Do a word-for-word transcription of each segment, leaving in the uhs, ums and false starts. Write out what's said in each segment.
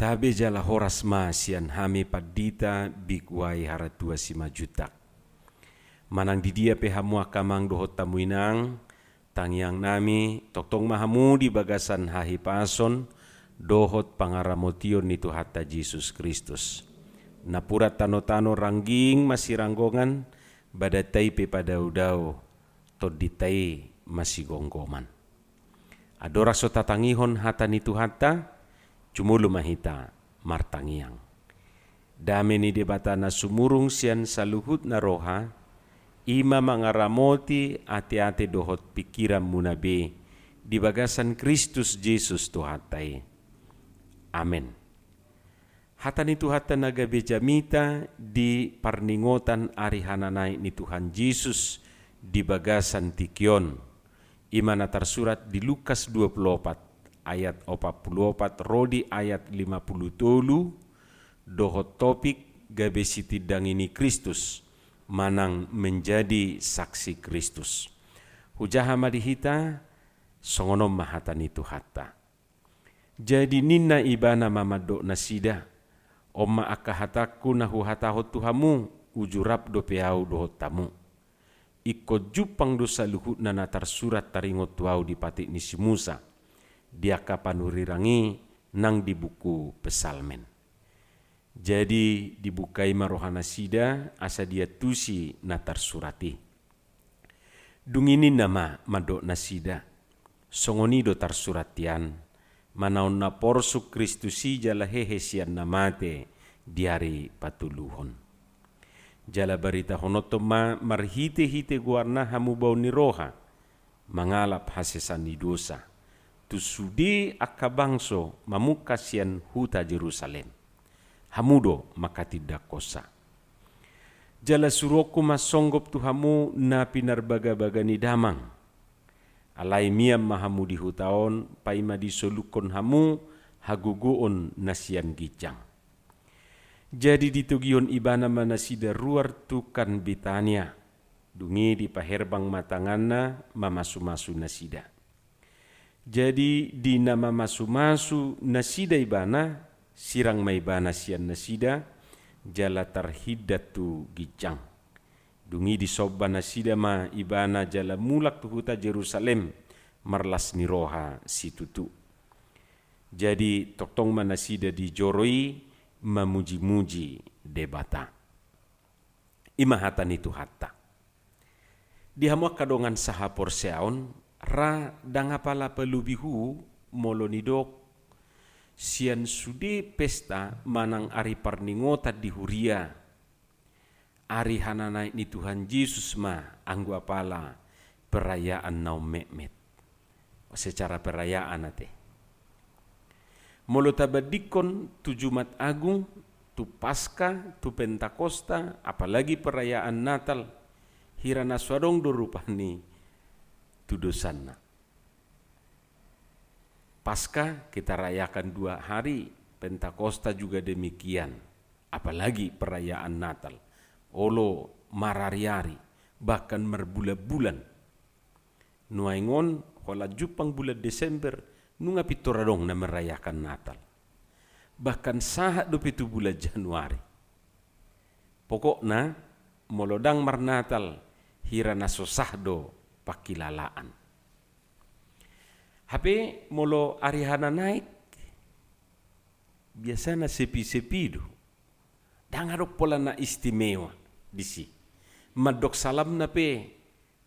Gabe jala horas ma sian hami pandita Biguai Haratua Simanjuntak. Manang di dia pe hamu angka amang dohot hamu inang, tangiang nami, tongtong ma hamu di bagasan hahipason dohot pangaramotion ni Tuhanta Jesus Kristus. Napuran tano-tano rangging masiranggongan, badanta i pe padao-dao, tondinta i masigomgoman. Andorang so tatangihon hata ni Tuhanta, jumolo ma hita martangiang. Dame ni Debata na sumurung sian saluhutna roha, i ma mangaramoti ate-ate dohot pingkiranmuna be di bagasan Kristus Jesus Tuhanta i. Amen. Hata ni Tuhanta na gabe jamita di parningotan ari hananaek ni Tuhan Jesus di bagasan tingki on. I ma na tarsurat di Lukas dua pulu opat ayat opat pulu opat ro di ayat lima pulu tolu, dohot topik gabe sitindangi ni Kristus, manang menjadi saksi Kristus. Hujaha ma di hita, songon on ma hata ni Tuhanta. Jadi ninna ibana ma mandok nasida, on ma angka hatangku na huhatahon tu hamu, uju rap dope ahu dohot hamu. Ingkon jumpang do saluhutna na tarsurat taringot tu ahu di patik ni si Musa, di angka panurirang i nang di buku Psalmen. Jadi dibuka i ma roha nasida asa diantusi na tarsurat i. Dung i ninna ma mandok nasida, songon i do tarsurat hian, manaon na porsuk Kristus i jala hehe sian na mate di ari patoluhon. Jala baritahononton ma marhite-hite goarna hamubaon ni roha, mangalap hasesaan ni dosa, tu sude angka bangso mamungka sian huta Jerusalem. Hamu do mangkatindangkonsa. Jala suruonku ma songgop tu hamu na pinarbaga-baga ni damang. Alai mian ma hamu di huta on, paima disolukkon hamu hagogoon na sian ginjang. Jadi ditogihon ibana ma nasida ruar tukang Betania. Dung i dipaherbang ma tanganna mamasu-masu nasida. Jadi di na mamasu-masu nasida ibana, sirang ma ibana sian nasida, jala tarhindat tu ginjang. Dung i disomba nasida ma ibana jala mulak tu huta Jerusalem, marlas ni roha situtu. Jadi tongtong ma nasida di joro i mamuji-muji Debata. I ma hata ni Tuhanta. Di hamu angka dongan sahaporseaon, ra ndang apala palobihu molo nidok sian sude pesta manang ari parningotan di huria, ari hananaek ni Tuhan Jesus ma anggo apala perayaan na ummetmet. Secara perayaan ate. Molo tabandingkon tu Jumat Agung, tu Paskah, tu Pentakosta, apalagi perayaan Natal, hira na so adong do rupani tudosanna. Paskah kita rayakan dua hari, Pentakosta juga demikian, apalagi perayaan Natal. Olo marari-ari, bahkan marbulan-bulan. Nuaeng on, holan jumpang bulan Desember, nunga pintor adong na merayakan Natal. Bahkan sahat dope tu bulan Januari. Pokokna, molo ndang marnatal, hira na so sah do pangkilalaan. Hape molo ari hananaek, biasana sepi-sepi do. Ndang adong pola na istimewa disi. Mandok salamna pe,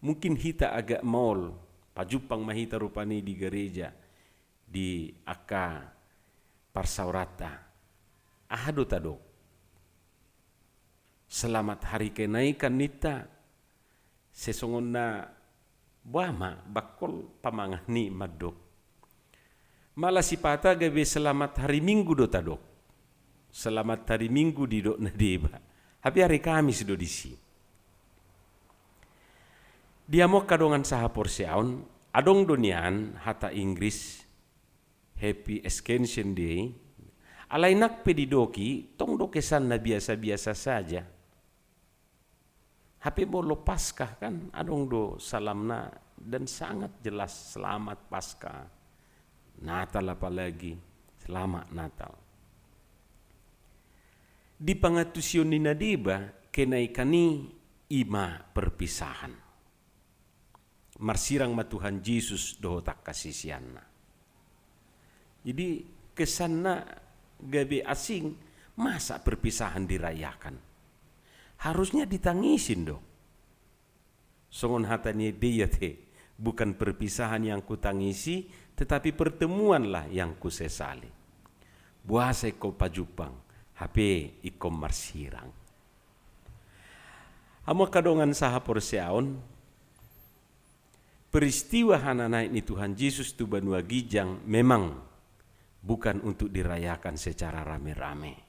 mungkin hita agak maol, pajumpang ma hita rupani di gareja, di angka parsaoranta. Aha do tadok? Selamat hari kenaikan ninta. Sesongon na boha ma bangkol pamangan ni mandok. Malah sipata gabe selamat hari Minggu do tadok. Selamat hari Minggu didok na deba. Hape hari Kamis do disi. Di hamu angka dongan sahaporseaon, adong do nian hata Inggris Happy Ascension Day. Alai nang pe didok i, tong do kesanna biasa-biasa saja. Hape molo Paskah kan adong do salamna dan sangat jelas, selamat Paskah. Natal apalagi, selamat Natal. Di pangantusion ni na deba, kenaikan i ima perpisahan. Marsirang ma Tuhan Jesus dohot angka siseanna. Jadi, kesanna gabe asing, masa perpisahan dirayakan? Harusnya ditangisin do. Songon hata ni Dei ate, bukan perpisahan yang kutangisi, tetapi pertemuanlah yang kusesali. Boasa ingkon pajumpang, hape ingkon marsirang. Hamu angka dongan sahaporseaon, peristiwa hananaek ni Tuhan Jesus tu banua ginjang memang bukan untuk dirayakan secara rame-rame.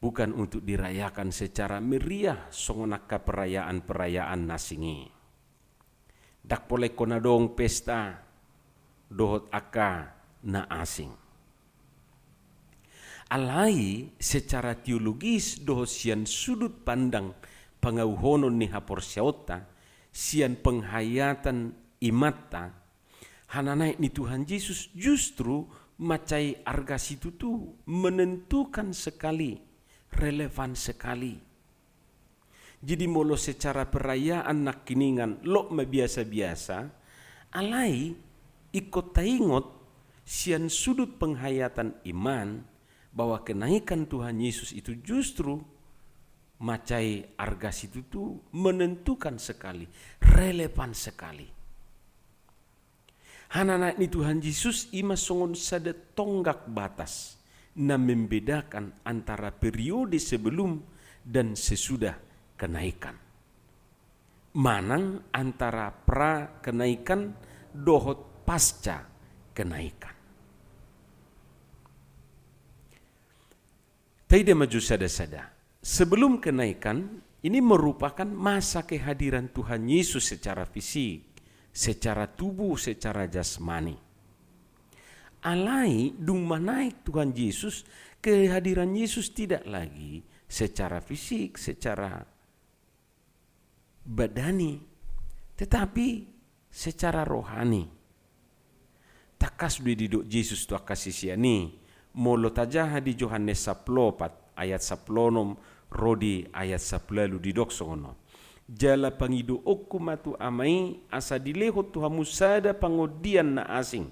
Bukan untuk dirayakan secara meriah songon angka perayaan-perayaan na asing i. Ndang pola ingkon adong pesta dohot angka na asing. Alai secara teologis dohot sian sudut pandang pangauhonon ni haporseaonta, sian penghayatan imanta, hananaek ni Tuhan Jesus justru mansai arga situtu, menentukan sekali, relevan sekali. Jadi molo secara perayaan nangkiningan lot ma biasa-biasa, alai ingkon taingot sian sudut penghayatan iman bahwa kenaikan Tuhan Yesus itu justru mansai arga situtu, menentukan sekali, relevan sekali. Hananaek ni Tuhan Jesus ima songon sada tonggak batas na membedakan antara periode sebelum dan sesudah kenaikan. Manang antara pra kenaikan dohot pasca kenaikan. Taida ma jo sada-sada. Sebelum kenaikan, ini merupakan masa kehadiran Tuhan Yesus secara fisik, secara tubuh, secara jasmani. Alai dung manaek Tuhan Yesus, kehadiran Yesus tidak lagi secara fisik, secara badani, tetapi secara rohani. Tangkas do i didok Jesus tu angka sisean i, molo tajaha di Johannes sampulu opat ayat sampulu onom ro di ayat sampulu ualu didok songon on. Jala pangidoonku ma tu Ama i, asa dilehon tu hamu sada pangondian na asing,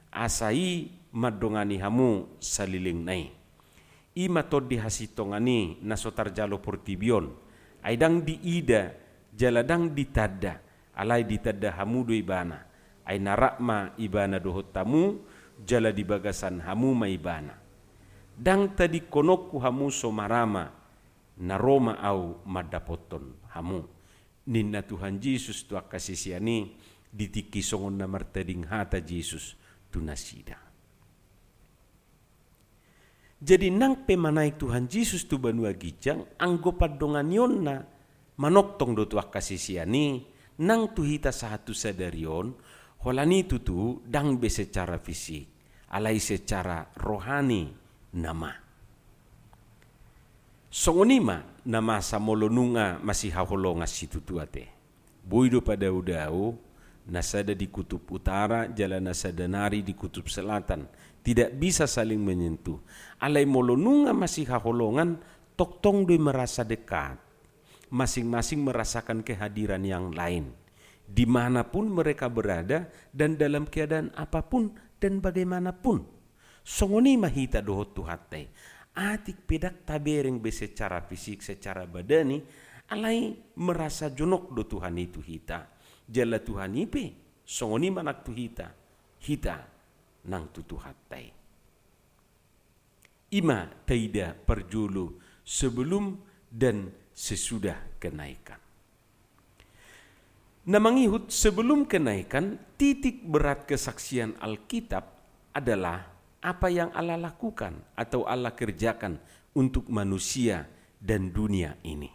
asa i mandongani hamu salelengna i. I ma Tondi hasintongan i na so tarjalo portibi on, ai ndang diida, jala ndang ditanda, alai ditanda hamu do ibana, ai na rap ma ibana dohot hamu, jala di bagasan hamu ma ibana. Ndang tadingkononku hamu so marama, na ro ma ahu mandapothon hamu, ninna Tuhan Jesus tu angka sisean i, di tingki songon na martading hata Jesus tu nasida. Jadi nang pe manaek Tuhan Jesus tu banua ginjang, anggo pandonganionna manongtong do tu angka sisean i, nang tu hita sahat tu sadari on, holan i tutu ndang be secara fisik, alai secara rohani nama. Songon i ma na masa molo nunga masihaholongan situtu ate. Boi do padao-dao, na sada di kutub utara, jala na sada nari di kutub selatan. Tidak bisa saling menyentuh. Alai molo nunga masihaholongan, tongtong do i merasa dekat. Masing-masing merasakan kehadiran yang lain. Di mana pun mereka berada dan dalam keadaan apa pun dan bagaimanapun. Songon i ma hita dohot Tuhanta i. Atik pe ndang tabereng be secara fisik, secara badani, alai merasa jonok do Tuhan i tu hita. Jala Tuhan i pe, songon i ma nang tu hita, hita nang tu Tuhanta i. I ma taida parjolo sebelum dan sesudah kenaikan. Na mangihut sebelum kenaikan, titik berat kesaksian Alkitab adalah apa yang Allah lakukan atau Allah kerjakan untuk manusia dan dunia ini.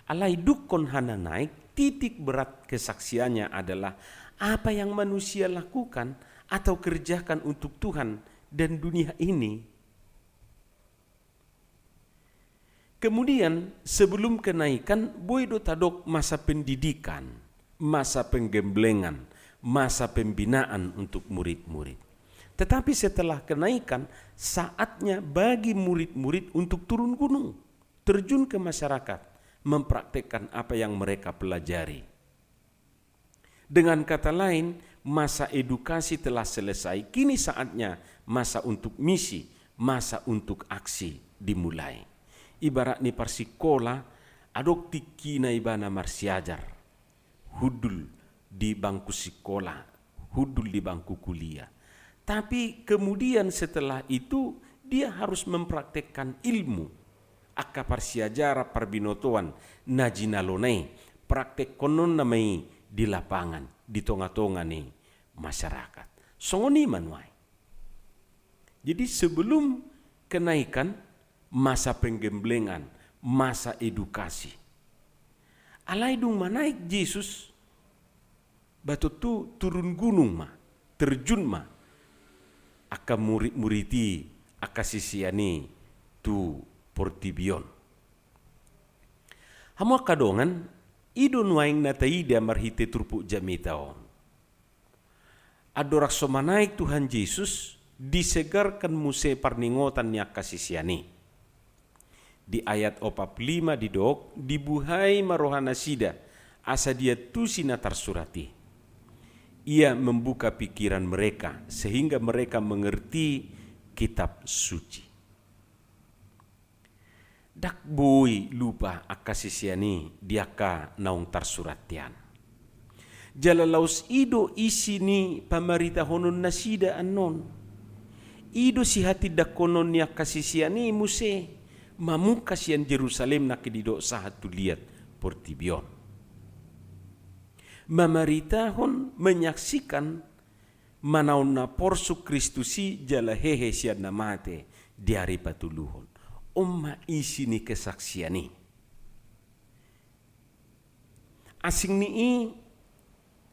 Alai dungkon hananaek, titik berat kesaksiannya adalah apa yang manusia lakukan atau kerjakan untuk Tuhan dan dunia ini. Kemudian, sebelum kenaikan, boi do tadok masa pendidikan, masa penggemblengan, masa pembinaan untuk murid-murid. Tetapi setelah kenaikan, saatnya bagi murid-murid untuk turun gunung, terjun ke masyarakat, mempraktekkan apa yang mereka pelajari. Dengan kata lain, masa edukasi telah selesai, kini saatnya masa untuk misi, masa untuk aksi dimulai. Ibarat ni parsikola, adong tingkina ibana marsiajar, hundul di bangku sikola, hundul di bangku kuliah. Tapi kemudian setelah itu, dia harus mempraktekkan ilmu. Angka parsiajaran, parbinotoan na jinalona i, praktekhononna ma i di lapangan, di tonga-tonga ni masyarakat. Songon i ma nuaeng. Jadi sebelum kenaikan, masa penggemblengan, masa edukasi. Alai dung manaek Jesus, ba tontu turun gunung ma, terjun ma angka murid-murid i, angka sisean i tu portibi on. Hamu angka dongan, i do nuaeng na taida marhite turpuk jamita on. Andorang so manaek Tuhan Jesus, disegarkan muse parningotan ni angka sisean i. Di ayat opat pulu lima didok, dibuhai ma roha nasida, asa diantusi na tarsurat i. Ia membuka pikiran mereka, sehingga mereka mengerti kitab suci. Ndang boi lupa angka sisean i di angka naung tarsurat i an. Jala laos i do isi ni pamaritahonon nasida annon. I do sihatindanghonon ni angka sisean i muse mamungka sian Jerusalem nangkin didok sahat tu liat portibi on. Mamaritahon, menyaksikan, manaon na porsuk Kristus i jala hehe sian na mate di ari patoluhon. On ma isi ni kesaksian i. Asing ni i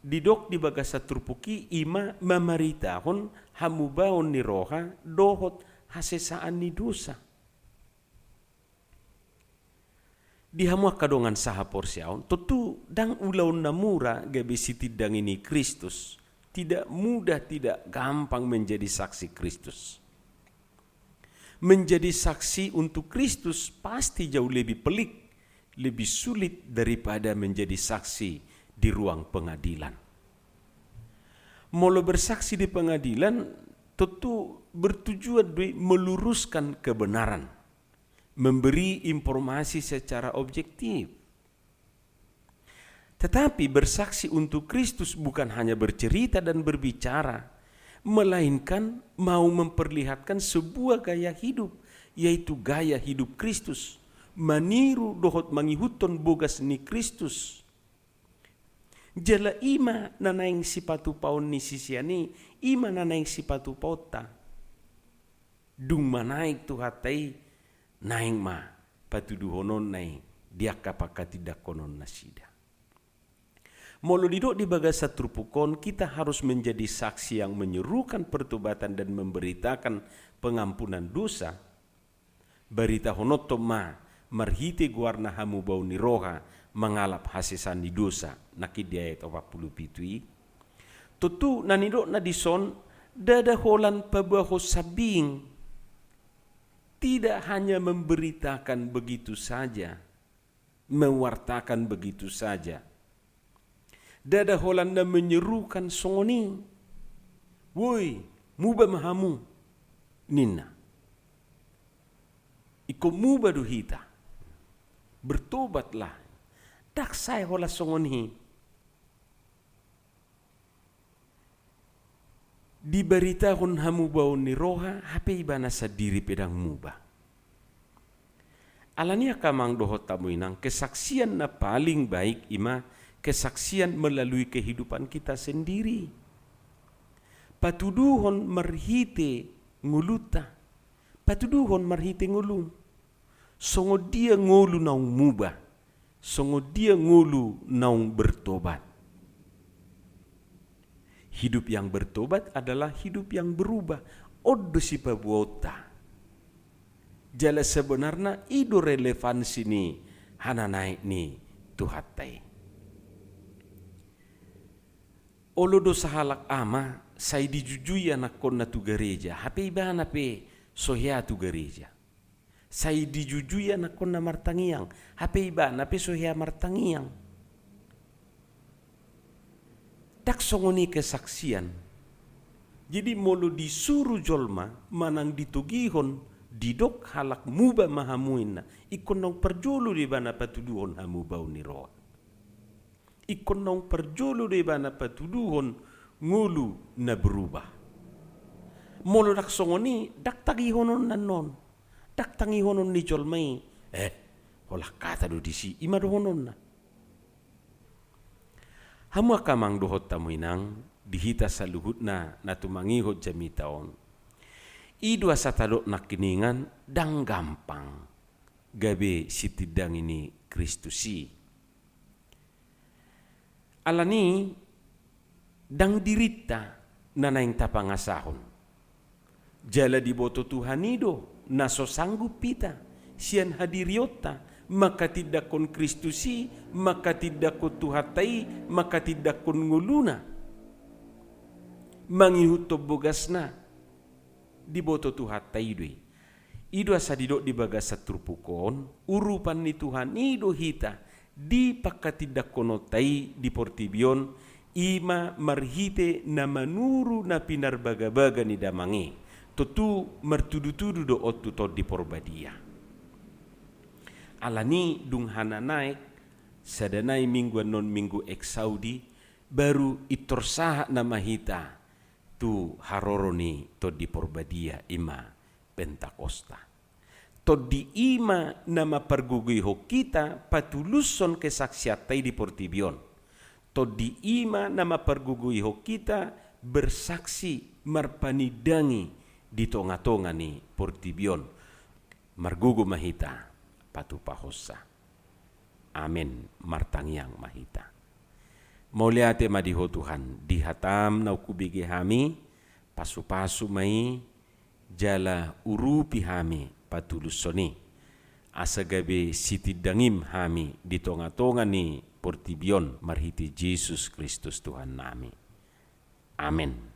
didok di bagasan turpuk i, i ma mamaritahon hamubaon ni roha dohot hasesaan ni dosa. Di hamu angka dongan sahaporseaon, tontu ndang ulaon na mura gabe sitindangi ni Kristus. Tidak mudah, tidak gampang menjadi saksi Kristus. Menjadi saksi untuk Kristus pasti jauh lebih pelik, lebih sulit daripada menjadi saksi di ruang pengadilan. Molo bersaksi di pengadilan, tontu bertujuan do i meluruskan kebenaran, memberi informasi secara objektif. Tetapi bersaksi untuk Kristus bukan hanya bercerita dan berbicara, melainkan mau memperlihatkan sebuah gaya hidup, yaitu gaya hidup Kristus, maniru dohot mangihuthon bogas ni Kristus. Jala i ma na naeng sipatupaon ni sisean i, i ma na naeng sipatupaonta. Dung manaek Tuhanta i, naeng ma patuduhononna i di angka panghatindanghonon nasida. Molo didok di bagasan turpuk on, kita harus menjadi saksi yang menyerukan pertobatan dan memberitakan pengampunan dosa, baritahononta ma marhite goarna hamubaon ni roha mangalap hasesaan ni dosa, nangkin di ayat opat pulu pitu i. Tontu na nidokna dison, ndada holan paboahon sambing. Tidak hanya memberitakan begitu saja, mewartakan begitu saja. Ndada holan na menyerukan songon i. Woi, muba ma hamu, ninna. Ingkon muba do hita. Bertobatlah. Ndang sae holan songon i. Dibaritahon hamubaon ni roha, hape ibana sandiri pe ndang muba. Alani i angka amang dohot hamu inang, kesaksian na paling baik i ma kesaksian melalui kehidupan kita sendiri. Patuduhon marhite ngolunta. Patuduhon marhite ngolum. Songon dia ngolu naung muba, songon dia ngolu naung bertobat. Hidup yang bertobat adalah hidup yang berubah. On do sipaboaonta. Jala sebenarna i do relevansi ni hananaek ni Tuhanta i. Olo do sahalak ama, Sai dijujui anakkonna tu gareja, hape ibana pe so hea tu gareja. Sai dijujui anakkonna martangiang, hape ibana pe so hea martangiang. Ndang songon i kesaksian. Jadi molo disuru jolma manang ditogihon, didok halak muba ma hamu inna, ingkon naung parjolo do ibana patuduhon hamubaon ni roha. Ingkon naung parjolo do ibana patuduhon ngolu na berubah. Molo ndang songon i, ndang tangihononna annon. Ndang tangihonon ni jolma i, eh, holan hata do disi, i ma dohononna. Hamu angka amang dohot hamu inang, di hita saluhutna na tumangihon jamita on, i do asa tadok nangkiningan ndang gampang gabe sitindangi ni Kristus i. Alani ndang dirinta na naeng tapangasahon. Jala diboto Tuhan i do na so sanggup hita sian hadirionta manghatindanghon Kristus i, manghatindanghon Tuhanta i, manghatindanghon ngoluna, mangihuthon bogasna. Diboto Tuhanta i do i. I do asa didok di bagasan turpuk on, urupan ni Tuhan i do hita di panghatindanghononta i di portibi on, i ma marhite na manuru na pinarbagabaga ni Damang i. Tontu martudutudu do on tu Tondi Porbadia. Alani dung hananaek, sada nai minggu annon Minggu Exaudi, baru intor sahat nama hita tu haroro ni Tondi Porbadia, i ma Pentakosta. Tondi i ma na mampargogoihon hita patulushon kesaksianta i di portibi on. Tondi i ma na mampargogoihon hita bersaksi marpanindangi di tongatonga ni portibi on. Margogo ma hita patupahonsa. Amen. Martangiang ma hita. Mauliate ma di Ho Tuhan, di hataM naung hubege hami, pasupasu ma i, jala urupi hami patulushon i, asa gabe sitindangiM hami di tongatonga ni portibi on marhite Jesus Kristus Tuhannami. Amen.